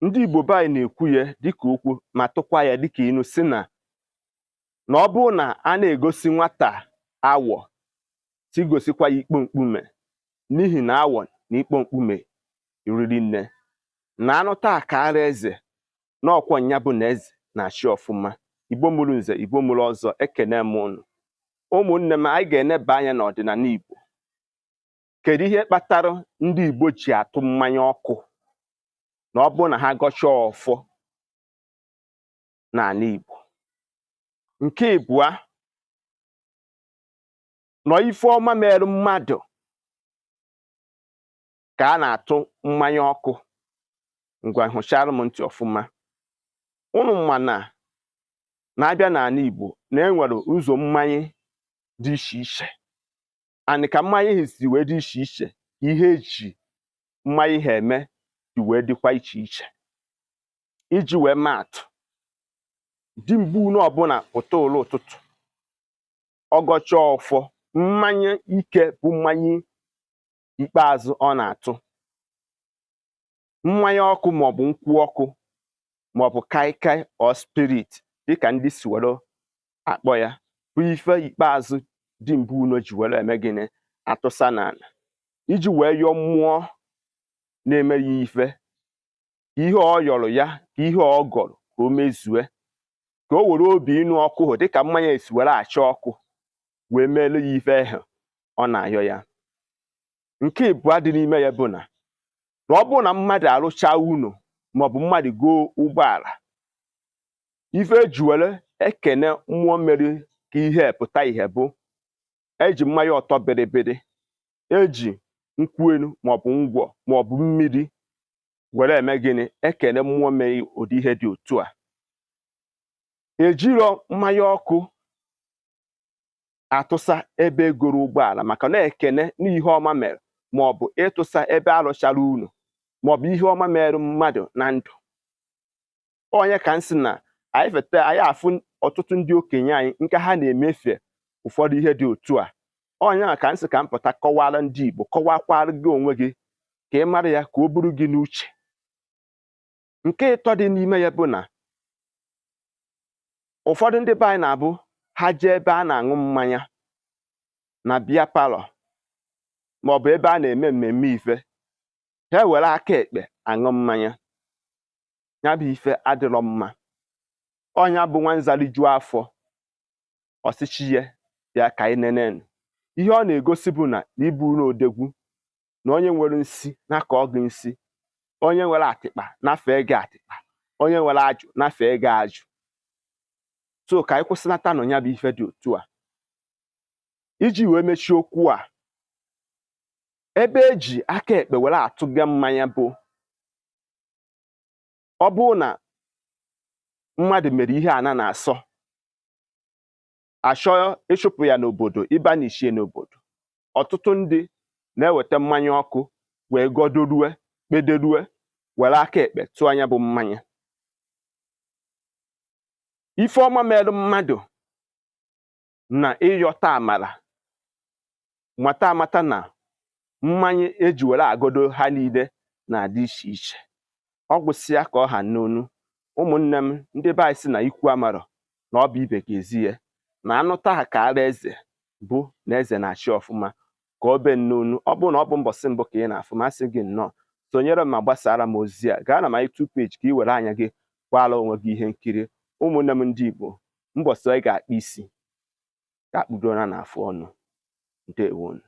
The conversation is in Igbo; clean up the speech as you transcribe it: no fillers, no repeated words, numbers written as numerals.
Ndị Igbo be anyị na-ekwu ya dịka okwu ma tụkwa ya dịka inu sị na na ọ bụrụ na a na-egosi nwata awọ, si gosikwa ya ikpo mkpume, n'ihi na awọ na ikpo mkpume riri nne na anụ taa kaara eze na ọkwọ nya bụ na eze na-achị ọfụma. Igbo mụrụ nze, Igbo mụrụ ọzọ, ekene m ụnụ. Ụmụnne m, anyị ga-eneba anya n'ọdịnala Igbo. Kedu ihe kpatara ndị Igbo ji atụ mmanya ọkụ na ọ bụrụ na ha gọchaa ọfọ n'ala Igbo? Nke ịbụa nọ, ife ọma merụ mmadụ ka a na-atụ mmanya ọkụ. Ngwa, hụchara m ntị ọfụma. Ụnụ ma na na-abịa n'ala Igbo na enwere ụzọ mmanya dị iche iche, and ka mmanya si wee dị iche iche, ihe eji mmanya ha eme dị wee dịkwa iche iche. Iji wee maa atụ, di mgbu unu ọbụla pụta ụlọ ụtụtụ, ọgọcha ọfọ, mmanya ike bụ mmanya ikpeazụ ọ na-atụ, mmanya ọkụ maọbụ nkwụ ọkụ maọbụ kaikai or spirit dịka ndị si were akpọ ya, bụ ife ikpeazụ di mbụ unu ji were eme gịnị? Atụsa n'ala iji wee yọọ mmụọ na-eme ya ife, ihe ọ yọrọ ya, ka ihe ọ gọrọ ka o mezue, ka o were obi ịnụ ọkụ hụ dịka mmanya esi were acha ọkụ wee meelu ya ife ahụ ọ na-ayọ ya. Nke ịbụọ dị n'ime ya bụ na ọ bụrụ na mmadụ arụchaa ụlọ maọbụ mmadụ goo ụgbọala, ife eji were ekene mmụọ mmeri ka ihe pụta ihe bụ eji mmanya ọtọ bịrịbịrị, eji nkwụ elu maọbụ ngwọ maọbụ mmiri were eme gịnị? Ekene mmụọ mmeri. Ụdị ihe dị otu a, ejiro mmanya ọkụ atụsa ebe egoro ụgbọala maka na ekene n'ihe ọma mere, maọbụ ịtụsa ebe arụchara ụlọ maọbụ ihe ọma mere mmadụ na ndụ. Onye ka m sị na anyị feta, anyị afụ ọtụtụ ndị okenye anyị nke ha na-emefe ụfọdụ ihe dị otu a. Onye a ka m sị ka m pụta kọwara ndị Igbo, kọwakwara gị onwe gị ka ị mara ya, ka o buru gị n'uche. Nke ịtọ dị n'ime ya bụ na ụfọdụ ndị be anyị na-abụ ha jee ebe a na-aṅụ mmanya na beer parlour maọbụ ebe a na-eme mmemme ife, ha ewere aka ekpe aṅụ mmanya. Ya bụ ife adịrọ mma. Ọnya bụ nwanza rijuo afọ, ọsịchi ya bịa ka anyị nenenu. Ihe ọ na-egosi bụ na ibu n'odegwu na onye nwere nsi na-akọ gị nsi, onye nwere atịkpa nafee gị atịkpa, onye nwere ajụ nafee gị ajụ. So ka anyị kwụsịnata nọ ya bụ ife dị otu a. Iji wee mechie okwu a, ebe eji aka ekpe were atụga mmanya bụ ọ bụrụ na mmadụ mere ihe ana na-asọ, achọ ịchụpụ ya n'obodo, ịba n'ichie n'obodo, ọtụtụ ndị na-eweta mmanya ọkụ wee gọdorue kpederue were aka ekpe tụọ anya bụ mmanya. Ife ọma merụ mmadụ na ịyọta amara, mata amata na mmanya eji were agodo ha niile na-adị iche iche. Ọ gwụsịa ka ọ ha n'onu. Ụmụnne m, ndị be anyị sị na ikwu amarọ na ọ bụ ibe ga-ezi ya na anụ taa ka ara eze bụ na eze na-achị ọfụma ka ọ be n'onu. Ọ bụrụ na ọ bụ mbọsị mbụ ka ị na-afụ, masị gị nnọọ, sonyere m ma gbasara m ozi a. Gaa na my YouTube page ka ị were anya gị kwara onwe gị ihe nkiri. Ụmụnne m ndị Igbo, mbọsị anyị ga-akpa isi ka akpụdona n'afụ ọnụ. Ndewonu.